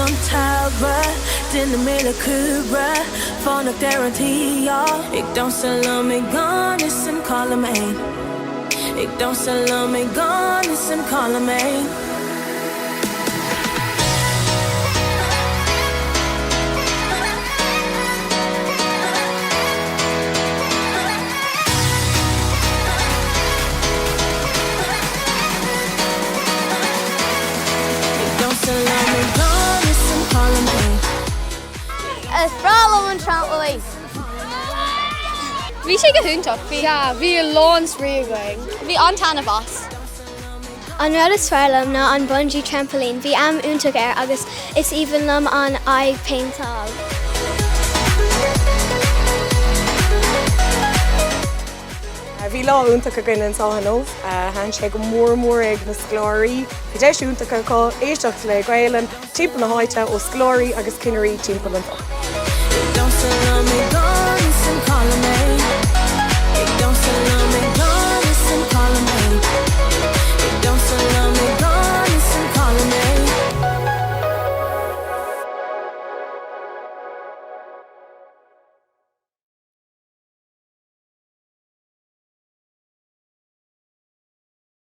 an tsamhradh, Déanfaidh mé le cúlra, Fanacht ar an t-ádh. Ag damhsa liom i ngan fhios an cá liom fhéin. Ag damhsa liom i ngan fhios an cá liom fhéin. Is breá liom an trampailín. Bhí sé go hiontach. Bhí Yeah, bhí a lán spraoi againn. Bhí an-taitneamh as. An rud is fearr liom ná an bungee trampoline, bhí am iontach air agus is aoibhinn liom an aghaidh péinteáil. Bhí lá iontach againn anseo inniu. Thaitin sé go mór mór ag na scoláirí. Bhí deis iontach acu éisteacht le Gaelainn timpeall na háite ó scoláirí agus cinnirí timpeall anseo.